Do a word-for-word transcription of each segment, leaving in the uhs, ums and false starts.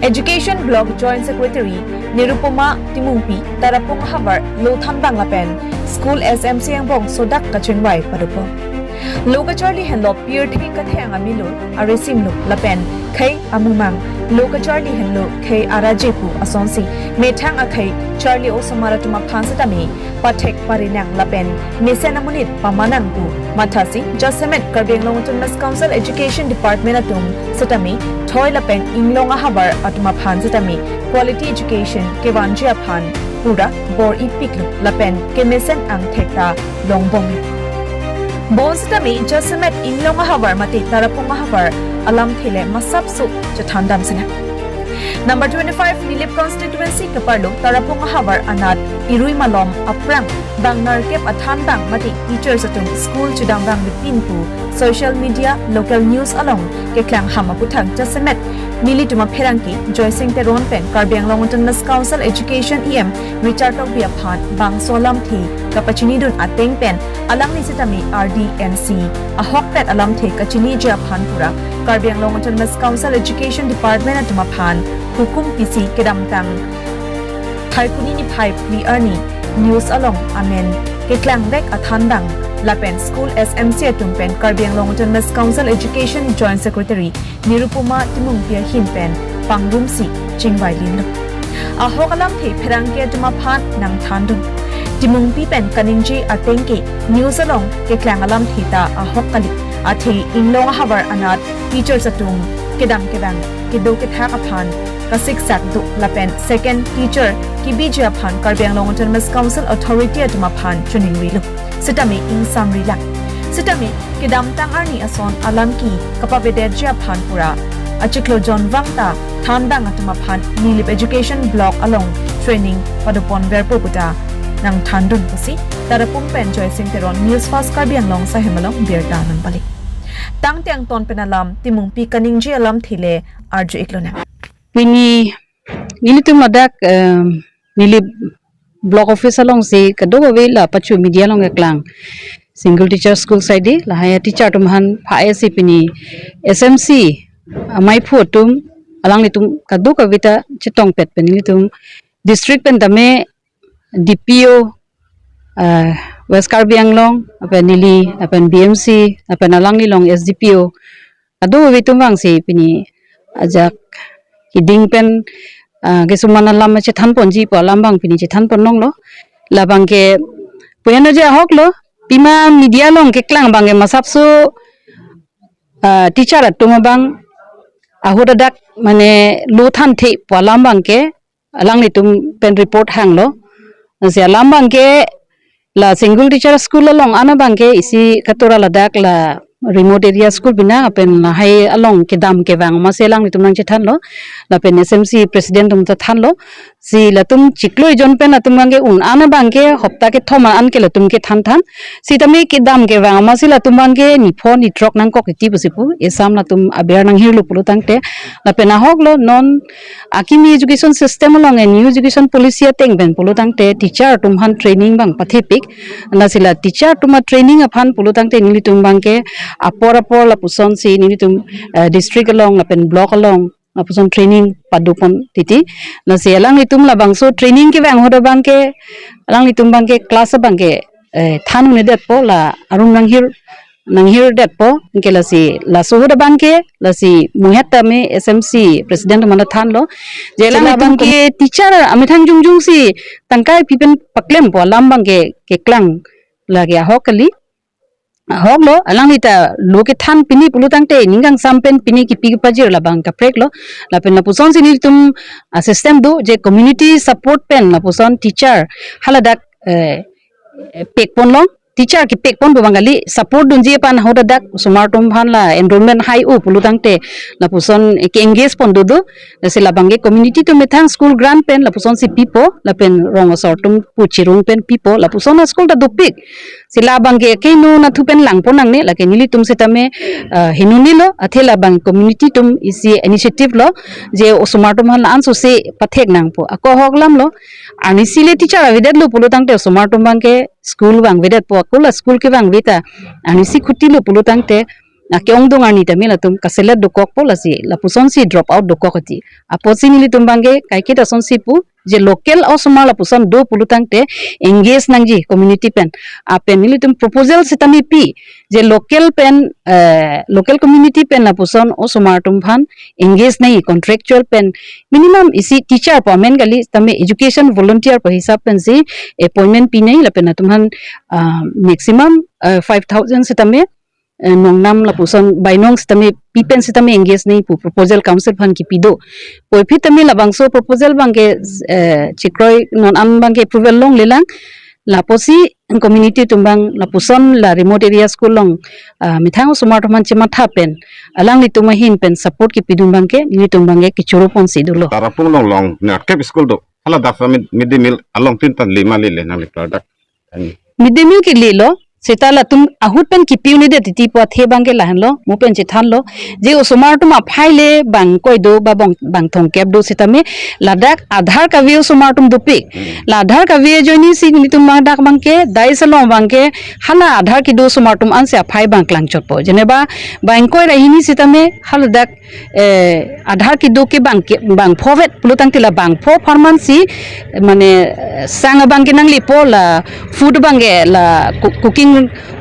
Education Block Joint Secretary Nirupama Timungpi Tarapung ahavar lo thanbang lapen school S M C angbong sodak kachingvai padopon. Lo kacharli henlo pirthe katheng amilur aresimlo lapen khei amumang, lo kacharli henlo khei araje pu asonsi methang akhei charli osomar atum aphan setame pathek parinang lapen mesen amonit pamanang pu mathasi jasemet Karbi Anglong Autonomous Council Education Department atum setame thoi lapen inglong ahavar atum aphan setame quality education kevanji aphan pura bor-ipiklo lapen kemesen angthek ta longbomlo. Bonsitame jasemet inglong ahavar mate Tarapung ahavar alamthe le masapso chethandam sinang. Number twenty-five Nilip constituency keparlo Tarapung ahavar anat irui malom aphrang bang nerkep athanbang mate teachers atum school chedamvang ripin pu social media, local news along keklang ham aputhak jasemet nelitum apherangke Joysing Teron pen Karbi Anglong Autonomous Council Education E M Richard Tokbi aphan bangso alamthe kapachinidun ateng pen alangli setame R D N C ahokpet alamthe kachiniji aphan pura Karbi Anglong Autonomous Council Education Department atum aphan hukum pisi kedamtang Phaikuni niphai phli arni news along amen keklangvek athanbang lapen school S M C atum pen Karbi Anglong Autonomous Council Education Joint Secretary Nirupama Timungpi ahin pen pangrumsi chingvai linlo. Ahok alamthe pherangke atum aphan nangthandun. Timungpi pen kaningje ateng ke news along keklang alamthe ta ahok kali. Athe inglong ahavar anat teachers atum kedam kevang kedo kethak aphan kasiksak do lapen second teacher kebiji aphan Karbi Anglong Autonomous Council Authority atum aphan choningrilo. Setame ingsamrilang. Setame kedamtang arni ason alam ke kapavedetji aphan pura achiklo jonvang ta thanbang atum aphan Nilip Education Block along training padoponverpo puta nangthandun pusi Tarapung pen Joysing Teron, News Fast Karbi Anglong, Sahem along birta nangpale. Tangte angton pen alam Timungpi kaningje alamthe le arju-iklonang. Pini nelitum ladak, em, Nilip Block Office alongsi kadokave la pachu media along keklang single teacher school side lahai teacher atum aphan pha-e si pini S M C amaiphu atum alanglitum kadokave ta chetongpet pen nelitum district pen tame D P O, ah, West Karbi Anglong, lapen neli, lapen B M C, lapen alanglilong S D P O, kadokave atum vangsi pini ajak keding pen, ah, kesuman alam chethanponji pu alam abang pini chethanpon longlo. Labang ke pu heno je ahoklo, pima media along keklang abang ke masapso, ah, teacher atum abang ahut adak mane lo thanthe pu alam abang ke alanglitum pen report hanglo. Lasi alam abang ke la single teacher school along an abang ke isi katora ladak la remote area school bina pen lahai along kedam kevang amatsi alanglitum nangchethanlo. Lapen S M C president atum ta thanlo. Si latum chiklo ejon pen latum abang ke un an abang ke hopta kethom an ke latum ke thanthan. Sitame kedam kevang amatsi latum abang ke nipho nithrok nangkok titi pusi pu. Esam latum aber nanghirlo pulo tangte. Lapen ahoklo non akimi education system along a new education policy ateng pen pulo tangte teacher atum aphan training abang pathepik. Lasi la teacher atum a training aphan pulo tangte nelitum abang ke apor apor lapusonsi nelitum, eh, district along lapen block along lapuson training padopon titi. Lasi alanglitum labangso training kevang ahut abang ke alanglitum abang ke class abang ke, eh, than un-edetpo la arum nanghir nanghirdetpo, anke lasi laso ahut abang ke lasi muhet tame S M C president atum aphan thanlo. Je alanglitum abang ke teacher amethang jongjong si tangka pi pen paklempo alam abang ke keklang lake ahok kali. Ahoklo, alangli ta lo kethan pini pulo tangte ning kangsam pen pini kipi kepajir labang kapreklo. Lapen lapusonsi nelitum, ah, system do je community support pen lapuson teacher haladak, eh, pekponlong, teacher kepekpon pu abang kali, support dunji aphan ahut adak osomar atum aphan la enrollment hai-o pulo tangte lapuson ke-engage pon dodo. Lasi labang ke community atum methang school grant pen lapusonsi pipo lapen rong asor atum pu chirung pen pipo, lapuson a school ta dopik. Si labang ke keno nathu pen langpon nangne, lake nelitum setame, ah, henunilo, athe labang community atum isi initiative lo je osomar atum aphan la-an sose pathek nangpo. Ako ahok alamlo, arnisi le teacher avedetlo pulo tangte osomar atum abang ke school vangvedetpo, ako la school kevangve ta arnisi khutilo pulo tangte Ake-ongdung arni tame latum kaselet dokokpo, lasi lapusonsi drop out dokok ati. Apotsi nelitum abangke kaiketa asonsi pu, je local osomar lapuson do pulo tangte engage nangji community pen. Lapen nelitum proposal sitame pi, je local pen, eh, local community pen lapuson osomar atum aphan engage nangji, contractual pen minimum isi teacher pu amen kali, tame education volunteer pu hisap pensi appointment pi nangji, lapen latum aphan, ah, maximum, eh, five thousand sitame, eh, nongnam lapuson bainong sitame pi pen sitame engage nangji pu proposal council aphan kipi do. Puvoiphit tame labangso proposal abangke, eh, chikroi non an abangke approval longlelang. Lapusi community atum abang lapuson la remote area school along, ah, methang osomar atum aphan chematha pen, alanglitum ahin pen support kipidun abangke, nelitum abangke kechoro ponsi dolo. Tarapung along along nerkep school do. Hala dak mid, mid day meal along tin tan lima lele nangli product. Mid day meal kelelo, seta latum ahut pen kipi un'edet titi pu athe abangke lahenlo, mo pen chethanlo. Je osomar atum aphai le bang ingkoi do ba bang, bang thomkep do sitame, ladak Aadhaar kave osomar atum dopik. Hmm. La Aadhaar kave ajoinesi nelitum abang dak abangke, dais along abangke, hala Aadhaar kedo osomar atum ansi aphai bang klangchotpo. Jeneba, bang ingkoi ra hini sitame, hala dak, eh, Aadhaar kedo ke bang ke, bang pho vet pulo tangte la bang pho apharmansi, mane, eh, sang abangke nanglipo, la food abangke, la coo-, cooking,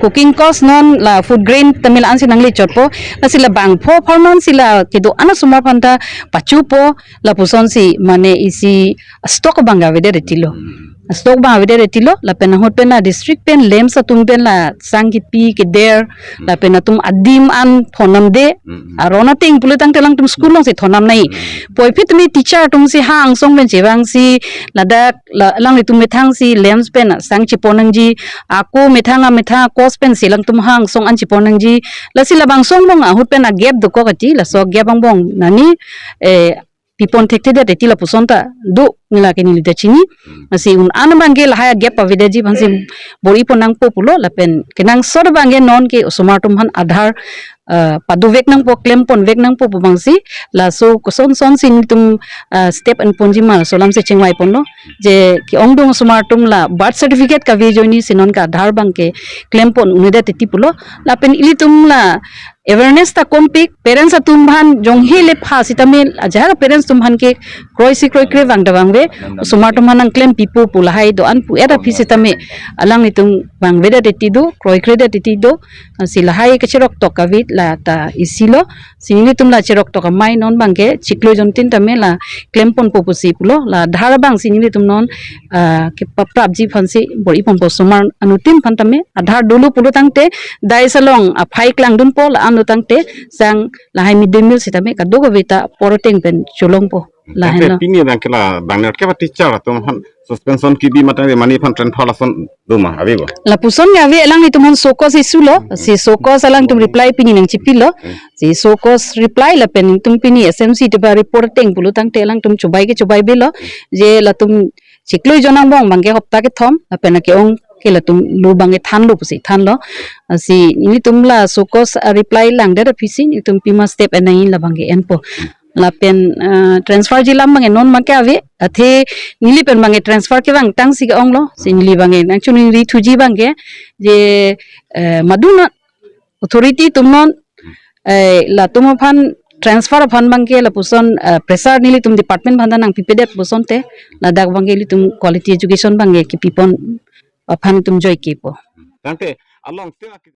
cooking cost non, la food grain tame la ansi nanglichotpo. Lasi la bang pho apharmansi la kedo-an osomar aphanta pachupo, lapusonsi mane isi stock abang avedet tilo. Hmm. Stock abang avedet tilo, lapen ahut pen la district pen LAMPS atum pen la sang kipi keder, hmm, lapen atum adim an thonamde, hmm, hmm, aron ateng pulo tangte alangtum school alongsi thonam nangji. Hmm. Puvoiphit tame teacher atumsi ha angsong pen chevangsi, ladak la, alanglitum methangsi LAMPS pen sang chepon nangji, ako methang amethang cost pensi alangtum ha angsong an chepon nangji. Lasi labangso angbong ahut pen a-gap dokok ati, laso gap angbong nani, eh, pipon thekthedet titi lapuson ta do, neli ke neli ta chini. Hmm. Lasi un an abangke lahai a-gap pavedetji aphansi bor-ipon nangpo pulo, lapen kenangsot abangke non ke osomar atum aphan Aadhaar, eh, padovek nangpo, klempon vek nangpo pu abangsi, laso koson sonsi nelitum, eh, step enponji ma laso alamsi chingvai ponlo. Je ke-ongdung osomar atum la birth certificate kave ajoinesi non ke Aadhaar abangke klempon un'edet titi pulo. Lapen ilitum la awareness ta kompik, parents atum aphan jonghe le pha sitame, ajahak parents atum aphan ke kroisi kroikre vang ta vangve, osomar atum aphan nangklempipo pu lahai do-an pu-et aphi sitame, alanglitum vangvedet titi do, kroikredet titi do, si lahai kacheroktok kave la ta isi lo, si nelitum la cheroktok amei non abangke, chiklo jontin tame la klemponpo pusi pulo, la Aadhaar abangsi nelitum non, ah, kepaprapji aphansi bor-iponpo osomar anuttin aphan tame, Aadhaar dolo pulo tangte, dais along aphai klangdunpo, la anlo tangte, sang lahai mid day meal sitame kadokave ta apor ateng pen cholongpo. Lahenlo. Tangte pini abangke la bang nerkep a-teacher atum aphan suspension kibi mate mani aphan transfer lason do ma, ave bo? Lapuson ke ave, alanglitum aphan show cause issue lo, hmm, si show cause alangtum reply pini nangchipilo, hmm, si show cause reply lapen nelitum pini S M C tiba report ateng pulo tangte alangtum chobai ke chobai belo, je latum chiklo jon angbong abangke hopta kethom, lapen ake-ong ke latum lo abangke thanlo pusi thanlo. Lasi nelitum la show cause a-reply langdet aphisi nelitum pima step en nangji la abangke enpo. Lapen, eh, transfer ji alam abangke non make ave, athe neli pen abangke transfer kevang tangsi ke-onglo, si neli abangke nangchoningri thuji abangke, je, eh, maduna authority atum non, eh, latum aphan transfer aphan abangke lapuson, eh, pressure nelitum department aphanta nangpipedet puson te, ladak abangke ilitum quality education abangke kipipon aphan itum joike po. Tangte along te